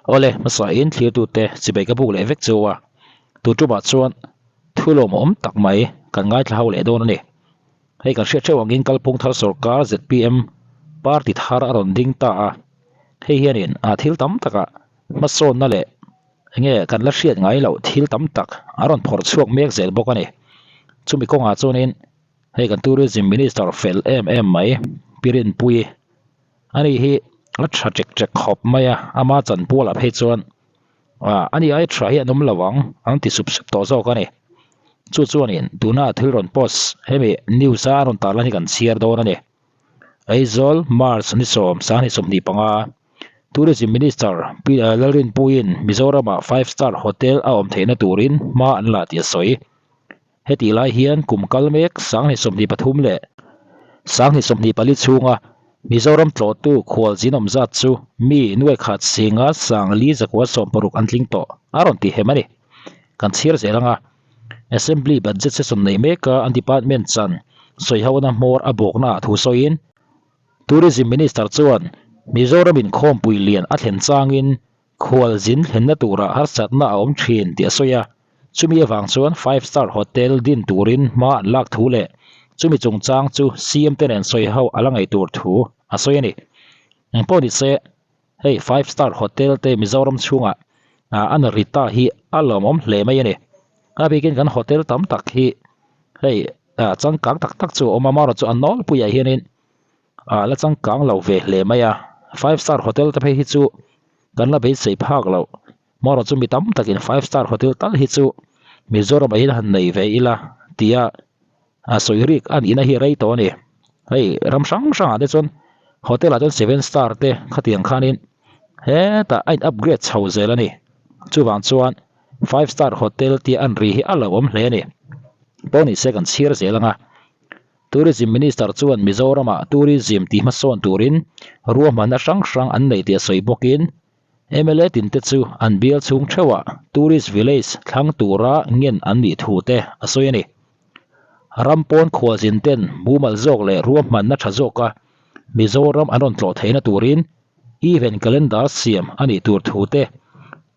Awle, hmasa in thlirtute chibai ka buk leh vek chu a, tu tumah chuan thu lawmawm tak mai kan ngaithla ho leh dawn a ni. Hei kan hriat theuh angin kalphung thar sorkar zpm party thar a rawn ding ta a, hei hianin a thil tam takah hmasawnna leh enge kan la hriat ngai loh thil tam tak a rawn phawrh chhuak mek zel bawk a ni. Chumi kawngah chuanin hei kan tourism minister fel em em mai Pi Rinpuii ani hi a tha ṭek ṭek khawp mai a, ama chanpualah phei chuan ah ani ai tha hi an awm lo ang an ti sup sup tawh zawk a ni. Chu chuanin tuna thil rawn post hemi news a rawn tarlan hi kan chhiar dawn a ni. Aizawl March ni sawm sanghnih 25 Tourism Minister Pi Lalrinpuiin Mizoramah five star hotel a awm theihna turin hma an la tih a sawi. Hetih lai hian kum kal mek 2023 leh 2024 chhunga Mizoram tlawhtu khualzin awm zat chu mi nuaikhat singa sangli zakua 60 an tling tawh a rawn ti hem a ni. Kan chhiar zel anga Assembly budget session nei meka an department chan sawihona hmawr a bawknaah thu sawiin Tourism Minister chuan Mizoram inkhawmpui lian a thlen changin Khualzin thlenna turah harsatna a awm thin tih a sawi a, chumi avang chuan five star hotel din turin hma an lak thu leh chumi chungchang chu CM te nen sawi ho a la ngaih tur thu a sawi a ni. Engpawh ni se, hei five star hotel te Mizoram chhungah an ri ta hi a lawmawm hle mai a ni. A bikin kan hotel tam tak hi hei changkang tak tak chu a awm a, amaherawhchu a nawlpuiah hianin la changkang lo ve hle mai a, five star hotel te phei hi chu kan la beisei phak loh marawh chu mi tam takin five star hotel tal hi chu Mizoram ah hian han nei ve ila tia a sawi rik a nihna hi rei tawh a ni hei ram hrang hrangah te chuan hotel ah chuan seven star te khatiang khanin hetah a in upgrade chho zel a ni chuvang chuan five star hotel tia an ri hi a lo awm hle a ni pawh ni se kan chhir zel ang a. Tourism Minister chuan Mizoramah tourism tih hmasawn turin ruahmanna hrang hrang an nei tih a sawi bawkin mla tinte chu an bial chhung theuhah tourist village thlang tura ngen an nih thu te a sawi a ni. Ram pawn khualzin ten mumal zawk leh ruahmanna tha zawka Mizoram an rawn tlawh theihna turin event calendar siam a nih tur thu te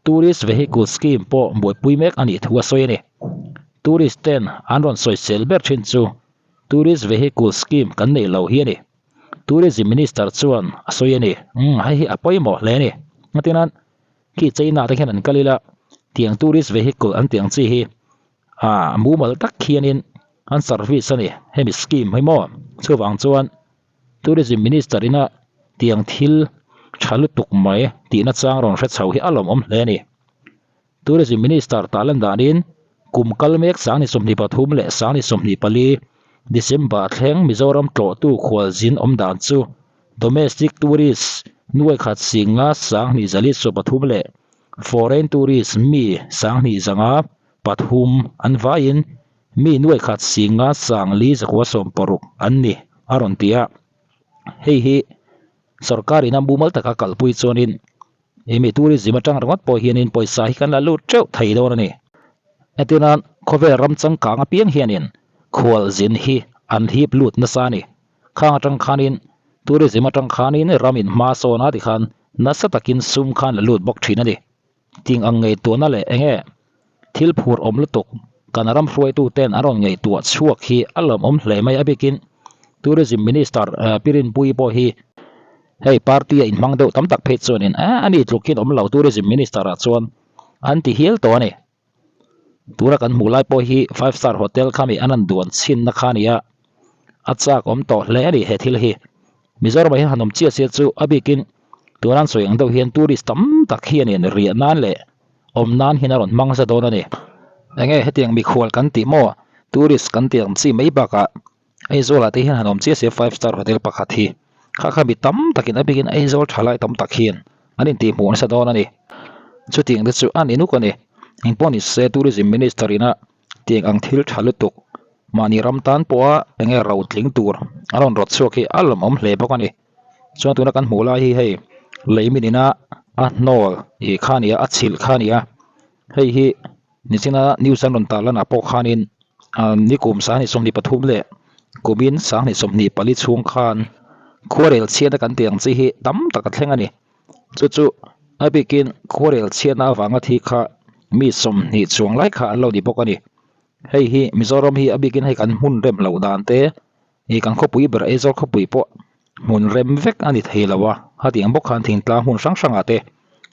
Tourist Vehicle Scheme pawh buaipui mek a nih thu a sawi a ni. Tourist ten an rawn sawisel ber thin chu Tourist Vehicle Scheme kan neih lo hi a ni. Tourism Minister chuan a sawi a ni. Umm hei hi a pawimawh hle a ni. Engtin khi China te khian an kal ila tiang Tourist Vehicle an tih ang chi hi ah mumal tak khianin an service a ni hemi scheme hi maw. Chuvang chuan Tourism Minister ina tiang thil tha lutuk mai tihna chang rawn hre chho hi a lawmawm hle a ni. Tourism Minister tah lan danin kum kal mek 2023 leh 2024 December thleng Mizoram tlawhtu khualzin awm dan chu Domestic Tourist nuaikhat singa 2,243 leh Foreign Tourist mi 2,503 an vaiin Mi nuaikhat singa 4,460 an ni a rawn ti a, hei hi sorkar ina mumal taka kalpui chuanin he mi tourism atang ringawt pawh hianin pawisa hi kan la lut teuh thei dawn a ni. Hetiang nan khawvel ram changkang apiang hianin khualzin hi an hip lut nasa a ni. Khang atang khanin tourism atang khanin ram in hma sawn a tikhan nasa takin sum khan la lut bawk thin a ni. Ting ang ngaihtuahna leh eng nge thil phur awm lutuk kan ram hruaitu ten an rawn ngaihtuah chhuak hi a lawmawm hle mai a bikin Tourism Minister Pi Rinpuii pawh hi hei party a inhmang deuh tam tak phei chuanin a ni tluk hian awm lo Tourism Minister ah chuan an ti hial tawh a ni. Tuna kan hmuh lai pawh hi five star hotel kha mi an han duan chhinna kha a ni a, a chak awm tawh hle a ni he thil hi. Mizoramah hian han awm chiah chiah chu a bikin tuna an sawi ang deuh hian tourist tam tak hianin riah nan leh awm nan hian a rawn hmang za dawn a ni. Enge hetiang mikhual kan tih maw tourist kan tih ang chi mai bakah Aizawlah te hian han awm chiah sia five star hotel pakhat hi kha kha mi tam takin a bikin Aizawl thalai tam tak hian an intihhmuh nasa dawn a ni. Chutiang te chu a ni nuk a ni. Engpawh ni se tourism minister ina tiang ang thil tha lutuk mahni ram tan pawha enge ro tling tur a rawn rawt chhuak hi a lawmawm hle bawk a ni. Chuan tuna kan hmuh lai hi hei lei min ina a hnawl ih kha a ni a a chhilh kha a ni a hei hi Nichina news an rawn tarlanah pawh khanin nikum 2023 leh kumin 2024 chhung khan khuarel chhiatna kan tih ang chi hi tam tak a thleng a ni. Chu chu A bikin khuarel chhiatna avanga thi kha mi 20 chuang lai kha an lo ni bawk a ni. Hei hi Mizoram hi a bikin hei kan hmun rem loh dan te ih kan khawpui ber Aizawl khawpui pawh hmun rem vek a ni thei lo a, hetiang bawk khan thingtlang hmun hrang hrangah te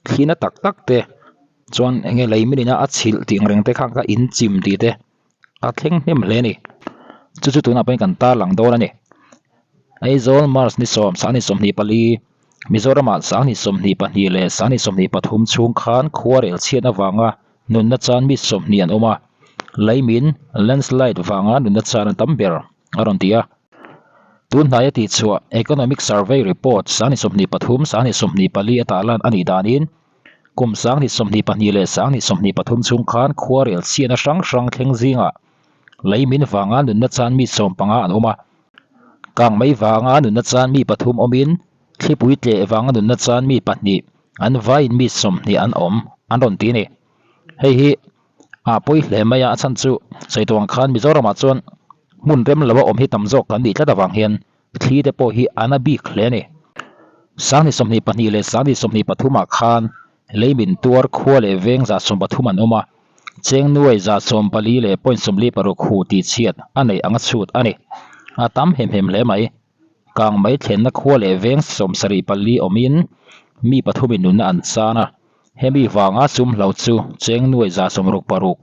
thlina tak tak te chuan eng nge lei minina a chhilh tih ang reng te khan ka inchim tih te a thleng hnem hle a ni. Chu chu tunah pawhin kan tarlang dawn a ni. Aizawl March ni sawm 24 Mizoramah 22 leh 23 chhung khan khuarel chhiat avanga nunna chan mi 20 an awm a, leimin, landslide, vanga nunna chan an tam ber, a rawn ti a. Tun hnaia tihchhuah Economic Survey Report 23 24 a tahlan a nih danin kum 22 leh 23 chhung khan khuarel chhiatna hrang hrang thleng zingah leimin vanga nunna chan mi 15 an awm a. Kang mai vanga nunna chan mi pathum awmin thlipui tleh vanga nunna chan mi pahnih an vaiin mi 20 an awm an rawn ti a ni. Hei hi a pawi hle mai a, a chhan chu sawi tawh ang khan Mizoramah chuan hmun rem lo a awm hi tam zawk kan nih tlat avang hian thli te pawh hi a na bik hle a ni. 22 leh 23 ah khan leimin tuar khua leh veng 13 an awm a, cheng nuai 14 leh point 46 hu tih chhiat a neih anga chhut a ni. A tam hem hem hle mai. Kang mai thlenna khua leh veng 74 awmin mi pathumin nunna an chan a, hemi vanga sum hlo chu cheng nuai 66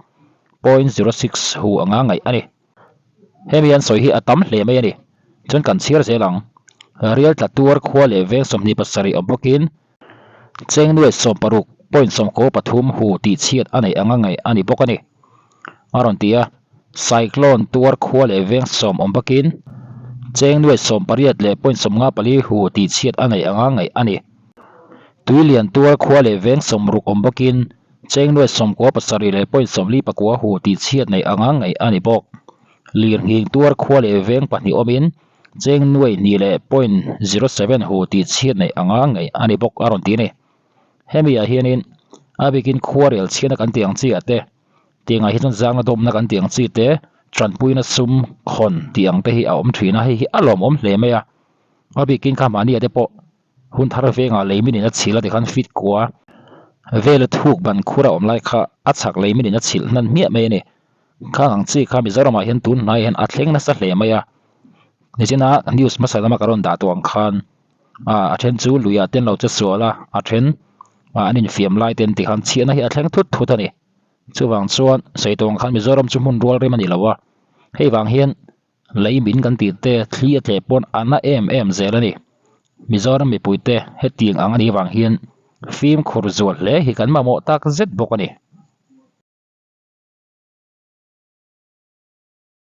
point 06 hu anga ngaih a ni. Hemi an sawi hi a tam hle mai a ni. Chuan kan chhiar zel ang. Rial tla tuar khua leh veng 27 awm bawkin cheng nuai 16 point 93 hu tih chhiat a neih anga ngaih a ni bawk a ni. A rawn ti a, cyclone tuar khua leh veng 10 awm bawkin cheng nuai 18 leh point 54 hu tih chhiat a neih anga ngaih a ni. Tuilian tuar khua leh veng 60 awm bawkin cheng nuai 97 leh point 49 hu tih chhiat neih anga ngaih a ni bawk. Lirnghing tuar khua leh veng pahnih awmin cheng nuai hnih leh point 07 hu tih chhiat neih anga ngaih a ni bawk a rawn ti a ni. Hemi ah hianin a bikin khuarel chhiatna kan tih ang chi ah te, tiangah hi chuan zangna dawmna kan tih ang chi te, tanpuina sum khawn tih ang te hi a awm thin a, hei hi a lawmawm hle mai a. A bikin kha mahni ah te pawh hun thar vengah lei minin a chhilh a tikhan fit kua vela thuk ban khur a awm lai kha a chhak lei minin a chhilh hnan hmiah mai a ni. Khang ang chi kha Mizoramah hian tun hnaiah hian a thleng nasa hle mai a. Nichina news hmasa lama ka rawn dah tawh ang khan a then chu luiah ten lo che sual a, a then an infiam lai ten tikhan chhiahna hi a thleng thut thut a ni. Chuvang chuan sawi tawh ang khan Mizoram chu hmun rual rem a ni lo a, hei vang hian lei min kan tih te thli a tleh pawn a na em em zel a ni. Mizoram mipui te hetiang ang a nih vang hian fimkhur zual hle hi kan mamawh tak zet bawk a ni.